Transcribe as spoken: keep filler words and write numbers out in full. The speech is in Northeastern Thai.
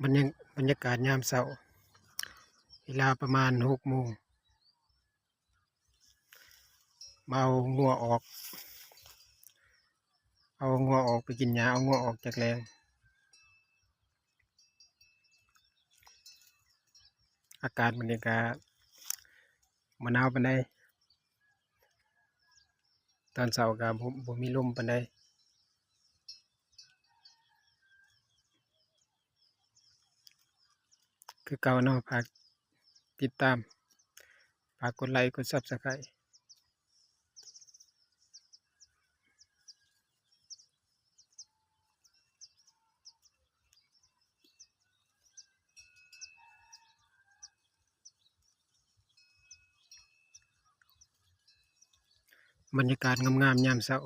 บรรยา- บรรยากาศยามเช้า เวลาประมาณหกโมง มาเอางัวออก เอางัวออกไปกินหญ้า เอางัวออกจากแลง อากาศมื้อนี้ก็บ่หนาวปานใด ตอนเช้าก็บ่- บ่มีลมปานใด คือเก่าเนาะ ฝากติดตาม ฝากกดไลค์ กด Subscribe บรรยากาศงามๆ ยามเช้า